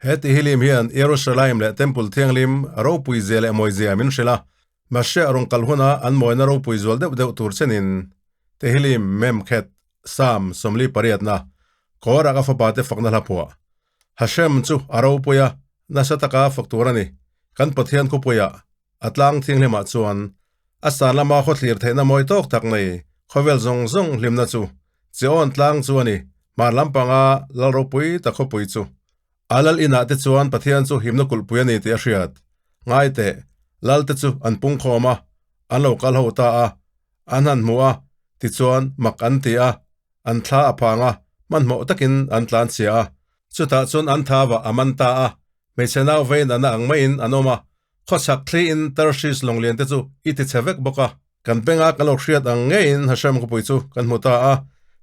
He Tehillim hian Jerusalem leh Temple Thianghlim ropui zia leh mawi zia min hrilh a, Masiah rawn kal huna an mawina ropui zual deuh deuh tur chenin Tehillim mem khet Psalm 48na Kawrah ka fapate fakna hla phuah. Hashem chu a ropui a, nasa taka fak tur a ni. Kan Pathian khawpuiah a tlang thinghlimah chuan a san lama khawthlir theihna mawi tawk tak nei khawvel zawng zawng hlimna chu Chiawn tlang chu a ni, hmar lampanga lal ropui ta khawpui chu. A lal inah te chuan Pathian chu himna kulhpui a ni tih a hriat. Ngai teh, lal te chu an pungkhawm a, an lo kal ho ta a, an han hmu a, tichuan mak an ti a, an thla a phang a, hmanhmawh takin an tlan chhia a. Chutah chuan an thavah a man ta a, hmeichhe nau vein a na ang maiin an awm a, khawchhak thliin Tarshish lawnglian te chu i ti chhe vek bawk a. Kan benga kan lo hriat ang ngeiin Hashem khawpui chu kan hmu ta a,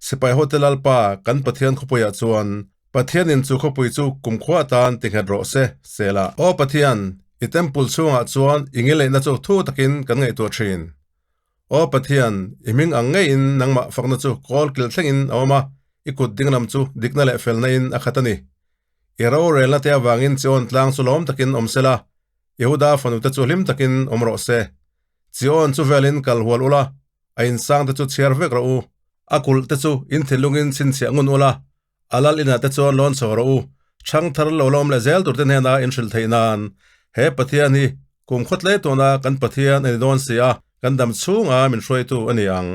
sipai hote Lalpa kan Pathian khawpuiah chuan Pathianin chu khawpui chu kumkhua atan ti nghet rawh se, Selah. Aw Pathian, i temple chhungah chuan i ngileihna chu thu takin kan ngaihtuah thin. Aw Pathian, i hming ang ngeiin nangmah fakna chu kawl kilh thlengin a awm a, i kut dinglam chu dikna leh felna in a khat a ni. I rorelna te avangin Chion tlang chu lawm takin awm sela, Yehuda fanute chu hlim takin awm rawh se. Chion chu velin kal hual ula, a insang te chu chhiar vek rawh u. A kulh te chu in thinlungin chhinchhiah ngun ula, a lal inah te chuan lawn chho rawh u. Chhang thar lo lawm leh zel tur te hnena in hrilh theih nan he Pathian hi kum khawtlei tuna kan Pathian a ni dawn si a, kan dam chhunga min hruaitu a ni ang.